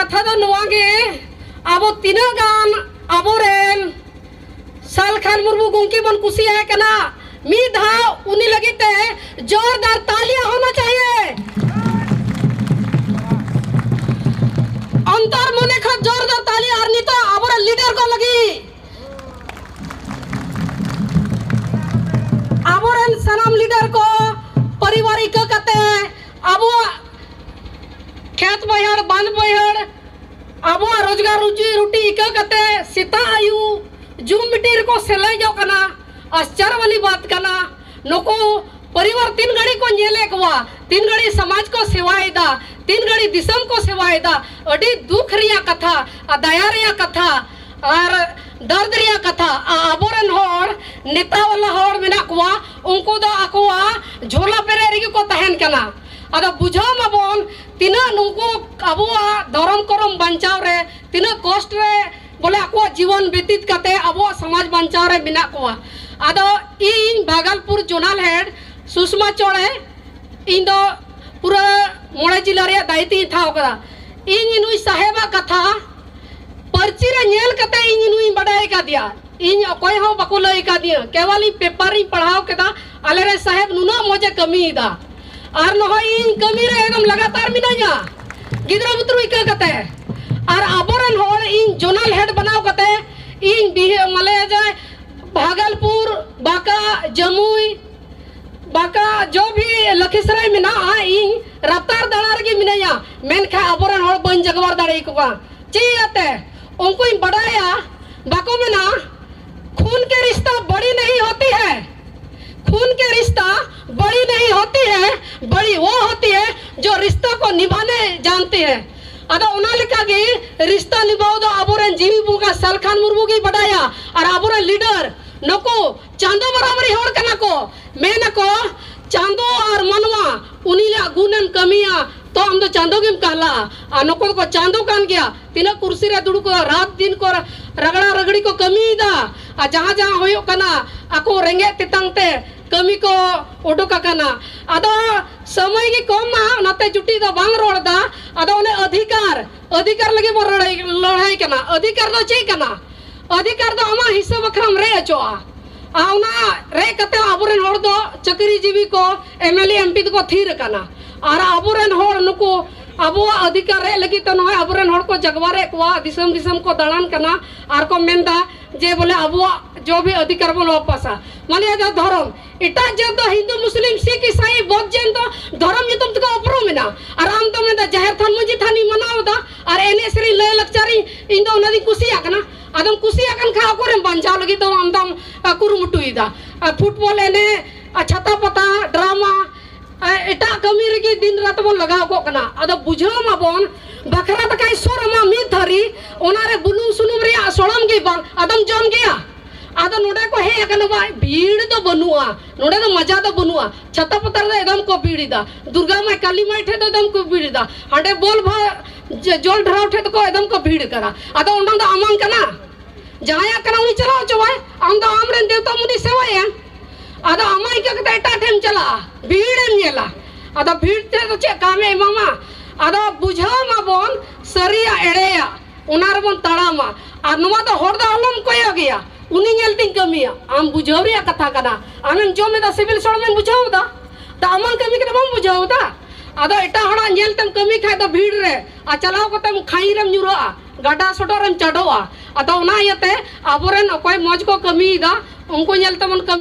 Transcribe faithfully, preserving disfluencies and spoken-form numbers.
ᱠᱟᱛᱷᱟ ᱫᱚ ᱱᱚᱣᱟ ᱜᱮ, ᱟᱵᱚ ᱛᱤᱱᱟᱹᱜ ᱜᱟᱱ ᱟᱵᱚᱨᱮᱱ ᱥᱟᱞᱠᱷᱟᱱ ᱢᱩᱨᱢᱩ ᱜᱚᱢᱠᱮ ᱵᱚᱱ ᱠᱩᱥᱤᱭᱟᱭ ᱠᱟᱱᱟ, ᱢᱤᱫ ᱫᱷᱟᱣ ᱩᱱᱤ ᱞᱟᱹᱜᱤᱫ ᱛᱮ ᱡᱳᱨᱫᱟᱨ ᱛᱟᱞᱤᱭᱟ ᱦᱳᱱᱟ ᱪᱟᱦᱤᱭᱮ᱾ ᱚᱱᱛᱚᱨ ᱢᱚᱱᱮ ᱠᱷᱚᱱ ᱡᱳᱨᱫᱟᱨ ᱛᱟᱞᱤᱭᱟ᱾ ᱟᱨ ᱱᱤᱛᱚᱜ ᱟᱵᱚᱨᱮᱱ ᱞᱤᱰᱟᱨ ᱠᱚ ᱞᱟᱹᱜᱤᱫ, ᱟᱵᱚᱨᱮᱱ ᱥᱟᱱᱟᱢ ᱞᱤᱰᱟᱨ ᱠᱚ ᱯᱚᱨᱤᱵᱟᱨ ᱤᱠᱟᱹ ᱠᱟᱛᱮ ᱟᱵᱚᱣᱟᱜ ᱠᱷᱮᱛ ᱵᱟᱹᱭᱦᱟᱹᱲ, ᱵᱟᱸᱫ ᱵᱟᱹᱭᱦᱟᱹᱲ, ᱟᱵᱚᱣᱟᱜ ᱨᱳᱡᱽᱜᱟᱨ ᱨᱩᱡᱤ ᱨᱩᱴᱤ ᱤᱠᱟᱹ ᱠᱟᱛᱮ ᱥᱮᱛᱟᱜ ᱟᱹᱭᱩᱵ ᱡᱩᱢ ᱢᱤᱴᱤᱝ ᱨᱮᱠᱚ ᱥᱮᱞᱮᱫᱚᱜ ᱠᱟᱱᱟ᱾ ᱟᱥᱪᱟᱨ ᱣᱟᱞᱤ ᱵᱟᱛ ᱠᱟᱱᱟ᱾ ᱱᱩᱠᱩ ᱯᱚᱨᱤᱵᱟᱨ ᱛᱤᱱ ᱜᱷᱟᱹᱲᱤ ᱠᱚ ᱧᱮᱞᱮᱫ ᱠᱚᱣᱟ, ᱛᱤᱱ ᱜᱷᱟᱹᱲᱤ ᱥᱚᱢᱟᱡᱽ ᱠᱚ ᱥᱮᱵᱟᱭᱮᱫᱟ, ᱛᱤᱱ ᱜᱷᱟᱹᱲᱤ ᱫᱤᱥᱚᱢ ᱠᱚ ᱥᱮᱵᱟᱭᱮᱫᱟ᱾ ᱟᱹᱰᱤ ᱫᱩᱠ ᱨᱮᱭᱟᱜ ᱠᱟᱛᱷᱟ, ᱟᱨ ᱫᱟᱭᱟ ᱨᱮᱭᱟᱜ ᱠᱟᱛᱷᱟ, ᱟᱨ ᱫᱚᱨᱫ ᱨᱮᱭᱟᱜ ᱠᱟᱛᱷᱟ᱾ ᱟ-, ᱟᱵᱚᱨᱮᱱ ᱦᱚᱲ, ᱱᱮᱛᱟ ᱣᱟᱞᱟ ᱦᱚᱲ ᱢᱮᱱᱟᱜ ᱠᱚᱣᱟ, ᱩᱱᱠᱩ ᱫᱚ ᱟᱠᱚᱣᱟᱜ ᱡᱷᱚᱞᱟ ᱯᱮᱨᱮᱡ ᱨᱮᱜᱮ ᱠᱚ ᱛᱟᱦᱮᱱ ᱠᱟᱱᱟ᱾ ᱟᱫᱚ ᱵᱩᱡᱷᱟᱹᱣ ᱢᱟᱵᱚᱱ, ᱛᱤᱱᱟᱹᱜ ᱱᱩᱠᱩ ᱟᱵᱚᱣᱟᱜ ᱫᱷᱚᱨᱚᱢ ᱠᱚᱨᱚᱢ ᱵᱟᱧᱪᱟᱣ ᱨᱮ ᱛᱤᱱᱟᱹᱜ ᱠᱚᱥᱴ ᱨᱮ ᱵᱚᱞᱮ ᱟᱠᱚᱣᱟᱜ ᱡᱤᱵᱚᱱ ᱵᱮᱛᱤᱛ ᱠᱟᱛᱮ ᱟᱵᱚᱣᱟᱜ ᱥᱚᱢᱟᱡᱽ ᱵᱟᱧᱪᱟᱣ ᱨᱮ ᱢᱮᱱᱟᱜ ᱠᱚᱣᱟ᱾ ᱟᱫᱚ ᱤᱧ ᱵᱷᱟᱜᱚᱞᱯᱩᱨ ᱡᱳᱱᱟᱞ ᱦᱮᱰ ᱥᱩᱥᱢᱟ ᱪᱚᱬᱮ, ᱤᱧ ᱫᱚ ᱯᱩᱨᱟᱹ ᱢᱚᱬᱮ ᱡᱤᱞᱟ ᱨᱮᱭᱟᱜ ᱫᱟᱭᱤᱛᱛᱚ ᱤᱧ ᱦᱟᱛᱟᱣ ᱠᱟᱫᱟ᱾ ᱤᱧ ᱱᱩᱭ ᱥᱟᱦᱮᱵᱟᱜ ᱠᱟᱛᱷᱟ ᱯᱟᱹᱨᱪᱤ ᱨᱮ ᱧᱮᱞ ᱠᱟᱛᱮ ᱤᱧ ᱱᱩᱭ ᱤᱧ ᱵᱟᱰᱟᱭ ᱠᱟᱫᱮᱭᱟ᱾ ᱤᱧ ᱚᱠᱚᱭ ᱦᱚᱸ ᱵᱟᱠᱚ ᱞᱟᱹᱭ ᱠᱟᱫᱤᱧᱟ, ᱠᱮᱵᱚᱞ ᱤᱧ ᱯᱮᱯᱟᱨ ᱤᱧ ᱯᱟᱲᱦᱟᱣ ᱠᱮᱫᱟ, ᱟᱞᱮ ᱨᱮᱱ ᱥᱟᱦᱮᱵ ᱱᱩᱱᱟᱹᱜ ᱢᱚᱡᱽ ᱮ ᱠᱟᱹᱢᱤᱭᱮᱫᱟ᱾ ᱟᱨ ᱱᱚᱜᱼᱚᱭ ᱤᱧ ᱠᱟᱹᱢᱤ ᱨᱮ ᱮᱠᱫᱚᱢ ᱞᱟᱜᱟᱛᱟᱨ ᱢᱤᱱᱟᱹᱧᱟ, ᱜᱤᱫᱽᱨᱟᱹ ᱵᱩᱛᱨᱩ ᱤᱠᱟᱹ ᱠᱟᱛᱮ᱾ ᱟᱨ ᱟᱵᱚᱨᱮᱱ ᱦᱚᱲ ᱤᱧ ᱡᱳᱱᱟᱞ ᱦᱮᱰ ᱵᱮᱱᱟᱣ ᱠᱟᱛᱮ ᱤᱧ ᱵᱤᱦᱟᱹ ᱢᱟᱞᱮ ᱡᱮ ᱵᱷᱟᱜᱚᱞᱯᱩᱨ, ᱵᱟᱸᱠᱟ, ᱡᱟᱹᱢᱩᱭ, ᱵᱟᱸᱠᱟ, ᱡᱚ ᱵᱷᱤ ᱞᱟᱠᱷᱤᱥᱨᱟᱭ ᱢᱮᱱᱟᱜᱼᱟ, ᱤᱧ ᱨᱟᱯᱛᱟᱨ ᱫᱟᱬᱟ ᱨᱮᱜᱮ ᱢᱤᱱᱟᱹᱧᱟ, ᱢᱮᱱᱠᱷᱟᱱ ᱟᱵᱚᱨᱮᱱ ᱦᱚᱲ ᱵᱟᱹᱧ ᱡᱟᱜᱣᱟᱨ ᱫᱟᱲᱮ ᱟᱠᱚ ᱠᱟᱱᱟ᱾ ᱪᱮᱫ ᱤᱭᱟᱹᱛᱮ? ᱩᱱᱠᱩᱧ ᱵᱟᱰᱟᱭᱟ, ᱵᱟᱠᱚ ᱢᱮᱱᱟ, "खून के रिश्ता बड़ी नहीं होती है, खून के रिश्ता बड़ी नहीं होती है, बड़ी वो होती है जो रिश्तों को निभाने जानती है।" ᱟᱫᱚ ᱚᱱᱟ ᱞᱮᱠᱟᱜᱮ ᱨᱤᱥᱛᱟ ᱱᱤᱵᱷᱟᱣ ᱫᱚ ᱟᱵᱚᱨᱮᱱ ᱡᱤᱣᱤ ᱵᱚᱸᱜᱟ ᱥᱟᱞᱠᱷᱟᱱ ᱢᱩᱨᱢᱩ ᱜᱮ ᱵᱟᱰᱟᱭᱟ᱾ ᱟᱨ ᱟᱵᱚᱨᱮᱱ ᱞᱤᱰᱟᱨ ᱱᱩᱠᱩ ᱪᱟᱸᱫᱚ ᱵᱟᱨᱟᱵᱟᱨᱤ ᱦᱚᱲ ᱠᱟᱱᱟ ᱠᱚ᱾ ᱢᱮᱱ ᱟᱠᱚ, ᱪᱟᱸᱫᱚ ᱟᱨ ᱢᱟᱱᱣᱟ, ᱩᱱᱤᱭᱟᱜ ᱜᱩᱱᱮᱢ ᱠᱟᱹᱢᱤᱭᱟ ᱛᱚ ᱟᱢ ᱫᱚ ᱪᱟᱸᱫᱚ ᱜᱮᱢ ᱠᱟᱦᱞᱟᱜᱼᱟ᱾ ᱟᱨ ᱱᱩᱠᱩ ᱫᱚᱠᱚ ᱪᱟᱸᱫᱚ ᱠᱟᱱ ᱜᱮᱭᱟ᱾ ᱛᱤᱱᱟᱹᱜ ᱠᱩᱨᱥᱤ ᱨᱮ ᱫᱩᱲᱩᱵ ᱠᱚ, ᱨᱟᱛ ᱫᱤᱱ ᱠᱚ ᱨᱟᱜᱽᱲᱟ ᱨᱟᱜᱽᱲᱤ ᱠᱚ ᱠᱟᱹᱢᱤᱭᱮᱫᱟ᱾ ᱟᱨ ᱡᱟᱦᱟᱸ ᱡᱟᱦᱟᱸ ᱦᱩᱭᱩᱜ ᱠᱟᱱᱟ, ᱟᱠᱚ ᱨᱮᱸᱜᱮᱡ ᱛᱮᱛᱟᱝ ᱛᱮ ᱠᱟᱹᱢᱤ ᱠᱚ ᱩᱰᱩᱠ ᱟᱠᱟᱱᱟ᱾ ᱟᱫᱚ ᱥᱚᱢᱚᱭ ᱜᱮ ᱠᱚᱢ ᱱᱟ, ᱚᱱᱟᱛᱮ ᱡᱩᱴᱤ ᱫᱚ ᱵᱟᱝ ᱨᱚᱲ ᱫᱟ᱾ ᱟᱫᱚ ᱚᱱᱮ ᱚᱫᱷᱤᱠᱟᱨ, ᱚᱫᱷᱤᱠᱟᱨ ᱞᱟᱹᱜᱤᱫ ᱵᱚᱱ ᱞᱟᱹᱲᱦᱟᱹᱭ, ᱞᱟᱹᱲᱦᱟᱹᱭ ᱠᱟᱱᱟ᱾ ᱚᱫᱷᱤᱠᱟᱨ ᱫᱚ ᱪᱮᱫ ᱠᱟᱱᱟ? ᱚᱫᱷᱤᱠᱟᱨ ᱫᱚ ᱟᱢᱟᱜ ᱦᱤᱥᱟᱹ ᱵᱟᱠᱷᱨᱟᱢ ᱨᱮᱡ ᱦᱚᱪᱚᱜᱼᱟ᱾ ᱟᱨ ᱚᱱᱟ ᱨᱮᱡ ᱠᱟᱛᱮ ᱟᱵᱚᱨᱮᱱ ᱦᱚᱲ ᱫᱚ ᱪᱟᱹᱠᱨᱤ ᱡᱤᱵᱤ ᱠᱚ, M L A, M P ᱫᱚᱠᱚ ᱛᱷᱤᱨ ᱟᱠᱟᱱᱟ᱾ ᱟᱨ ᱟᱵᱚᱨᱮᱱ ᱦᱚᱲ ᱱᱩᱠᱩ ᱟᱵᱚᱣᱟᱜ ᱚᱫᱷᱤᱠᱟᱨ ᱨᱮᱡ ᱞᱟᱹᱜᱤᱫ ᱛᱮ ᱱᱚᱜᱼᱚᱭ ᱟᱵᱚᱨᱮᱱ ᱦᱚᱲ ᱠᱚ ᱡᱟᱜᱣᱟᱨᱮᱫ ᱠᱚᱣᱟ, ᱫᱤᱥᱚᱢ ᱫᱤᱥᱚᱢ ᱠᱚ ᱫᱟᱬᱟᱱ ᱠᱟᱱᱟ ᱟᱨ ᱠᱚ ᱢᱮᱱᱫᱟ ᱡᱮ ᱵᱚᱞᱮ ᱟᱵᱚᱣᱟᱜ ᱡᱚ ᱵᱷᱤ ᱚᱫᱷᱤᱠᱟᱨ ᱵᱚᱱ ᱣᱟᱯᱟᱥᱟ᱾ ᱢᱟᱱᱮ ᱫᱚ ᱫᱷᱚᱨᱚᱢ, ᱮᱴᱟᱜ ᱡᱟᱹᱛ ᱫᱚ ᱦᱤᱱᱫᱩ, ᱢᱩᱥᱞᱤᱢ, ᱥᱤᱠᱷ, ᱤᱥᱟᱭᱤ, ᱵᱳᱫᱷ, ᱡᱮᱱ ᱫᱚ ᱫᱷᱚᱨᱚᱢ ᱧᱩᱛᱩᱢ ᱛᱮᱠᱚ ᱩᱯᱨᱩᱢ ᱮᱱᱟ᱾ ᱟᱨ ᱟᱢ ᱫᱚ ᱢᱮᱱᱫᱟ ᱡᱟᱦᱮᱨ ᱛᱷᱟᱱ, ᱢᱟᱹᱡᱷᱤ ᱛᱷᱟᱱᱤᱧ ᱢᱟᱱᱟᱣ ᱮᱫᱟ ᱟᱨ ᱮᱱᱮᱡ ᱥᱮᱨᱮᱧ ᱞᱟᱹᱭ ᱞᱟᱠᱪᱟᱨᱤᱧ, ᱤᱧ ᱫᱚ ᱚᱱᱟ ᱫᱚᱧ ᱠᱩᱥᱤᱭᱟᱜ ᱠᱟᱱᱟ᱾ ᱟᱫᱚᱢ ᱠᱩᱥᱤᱭᱟᱜ ᱠᱟᱱ ᱠᱷᱟᱱ ᱟᱠᱚᱨᱮᱢ ᱵᱟᱧᱪᱟᱣ ᱞᱟᱹᱜᱤᱫ ᱫᱚ ᱟᱢ ᱫᱚᱢ ᱟ, ᱠᱩᱨᱩᱢᱩᱴᱩᱭᱮᱫᱟ᱾ ᱟ, ᱯᱷᱩᱴᱵᱚᱞ ᱮᱱᱮᱡ, ᱟ, ᱪᱷᱟᱛᱟ ᱯᱟᱛᱟ, ᱰᱨᱟᱢᱟ, ᱟ, ᱮᱴᱟᱜ ᱠᱟᱹᱢᱤ ᱨᱮᱜᱮ ᱫᱤᱱ ᱨᱟᱛ ᱵᱚᱱ ᱞᱟᱜᱟᱣ ᱠᱚᱜ ᱠᱟᱱᱟ᱾ ᱟᱫᱚ ᱵᱩᱡᱷᱟᱹᱣ ᱢᱟᱵᱚᱱ, ᱵᱟᱠᱷᱨᱟ ᱫᱟᱠᱟᱭ ᱥᱩᱨ ᱟᱢᱟ ᱢᱤᱫ ᱛᱷᱟᱹᱨᱤ, ᱚᱱᱟᱨᱮ ᱵᱩᱞᱩᱝ ᱥᱩᱱᱩᱢ ᱨᱮᱭᱟᱜ ᱥᱚᱲᱚᱢ ᱜᱮ ᱵᱟᱝ, ᱟᱫᱚᱢ ᱡᱚᱢ ᱜᱮᱭᱟ? ᱟᱫᱚ ᱱᱚᱰᱮ ᱠᱚ ᱦᱮᱡ ᱟᱠᱟᱱᱟ ᱵᱟ, ᱵᱷᱤᱲ ᱫᱚ ᱵᱟᱹᱱᱩᱜᱼᱟ, ᱱᱚᱰᱮ ᱫᱚ ᱢᱟᱡᱟ ᱫᱚ ᱵᱟᱹᱱᱩᱜᱼᱟ᱾ ᱪᱷᱟᱛᱟ ᱯᱟᱛᱟ ᱨᱮᱫᱚ ᱮᱠᱫᱚᱢ ᱠᱚ ᱵᱷᱤᱲ ᱮᱫᱟ, ᱫᱩᱨᱜᱟ ᱢᱟᱭ, ᱠᱟᱞᱤ ᱢᱟᱭ ᱴᱷᱮᱡ ᱫᱚ ᱮᱠᱫᱚᱢ ᱠᱚ ᱵᱷᱤᱲ ᱮᱫᱟ, ᱦᱟᱸᱰᱮ ᱵᱚᱞ ᱵᱷᱟ-, ᱡ-, ᱡᱚᱞ ᱰᱷᱟᱨᱟᱣ ᱴᱷᱮᱡ ᱫᱚᱠᱚ ᱮᱠᱫᱚᱢ ᱠᱚ ᱵᱷᱤᱲ ᱠᱟᱱᱟ᱾ ᱟᱫᱚ ᱚᱱᱟ ᱫᱚ ᱟᱢᱟᱝ ᱠᱟᱱᱟ? ᱡᱟᱦᱟᱸᱭᱟᱜ ᱠᱟᱱᱟ ᱩᱱᱤ ᱪᱟᱞᱟᱣ ᱦᱚᱪᱚᱣᱟᱭ᱾ ᱟᱢ ᱫᱚ ᱟᱢᱨᱮᱱ ᱫᱮᱣᱛᱟ ᱢᱩᱱᱤ ᱥᱮᱵᱟᱭᱮᱢ᱾ ᱟᱫᱚ ᱟᱢᱟᱜ ᱤᱠᱟᱹ ᱠᱟᱛᱮ ᱮᱴᱟᱜ ᱴᱷᱮᱱ ᱪᱟᱞᱟᱜᱼᱟ, ᱵᱷᱤᱲᱮᱢ ᱧᱮᱞᱟ᱾ ᱟᱫᱚ ᱵᱷᱤᱲ ᱛᱮ ᱫᱚ ᱪᱮᱫ ᱠᱟᱢᱮ ᱮᱢᱟᱢᱟ? ᱟᱫᱚ ᱵᱩᱡᱷᱟᱹᱣ ᱢᱟᱵᱚᱱ ᱥᱟᱹᱨᱤᱭᱟᱜ ᱮᱲᱮᱭᱟᱜ, ᱚᱱᱟ ᱨᱮᱵᱚᱱ ᱛᱟᱲᱟᱢᱟ᱾ ᱟᱨ ᱱᱚᱣᱟ ᱫᱚ ᱦᱚᱲ ᱫᱚ ᱟᱞᱚᱢ ᱠᱚᱭᱚᱜᱮᱭᱟ, ᱩᱱᱤ ᱧᱮᱞ ᱛᱤᱧ ᱠᱟᱹᱢᱤᱭᱟ᱾ ᱟᱢ ᱵᱩᱡᱷᱟᱹᱣ ᱨᱮᱭᱟᱜ ᱠᱟᱛᱷᱟ ᱠᱟᱱᱟ, ᱟᱢᱮᱢ ᱡᱚᱢ ᱮᱫᱟ, ᱥᱤᱵᱤᱞ ᱥᱚᱲᱚᱢᱮᱢ ᱵᱩᱡᱷᱟᱹᱣ ᱮᱫᱟ, ᱛᱟ ᱟᱢᱟᱜ ᱠᱟᱹᱢᱤ ᱠᱟᱱᱟ, ᱵᱟᱢ ᱵᱩᱡᱷᱟᱹᱣ ᱮᱫᱟ᱾ ᱟᱫᱚ ᱮᱴᱟᱜ ᱦᱚᱲᱟᱜ ᱧᱮᱞ ᱛᱮᱢ ᱠᱟᱹᱢᱤ ᱠᱷᱟᱡ ᱫᱚ ᱵᱷᱤᱲ ᱨᱮ, ᱟᱨ ᱪᱟᱞᱟᱣ ᱠᱟᱛᱮᱢ ᱠᱷᱟᱹᱭᱤ ᱨᱮᱢ ᱧᱩᱨᱦᱟᱹᱜᱼᱟ, ᱜᱟᱰᱟ ᱥᱚᱰᱚᱜ ᱨᱮᱢ ᱪᱟᱰᱚᱜᱼᱟ᱾ ᱟᱫᱚ ᱚᱱᱟ ᱤᱭᱟᱹᱛᱮ ᱟᱵᱚᱨᱮᱱ ᱚᱠᱚᱭ ᱢᱚᱡᱽ ᱠᱚ ᱠᱟᱹᱢᱤᱭᱮᱫᱟ, ᱩᱱᱠᱩ ᱧᱮᱞ ᱛᱮᱵᱚᱱ ᱠᱟᱹᱢᱤ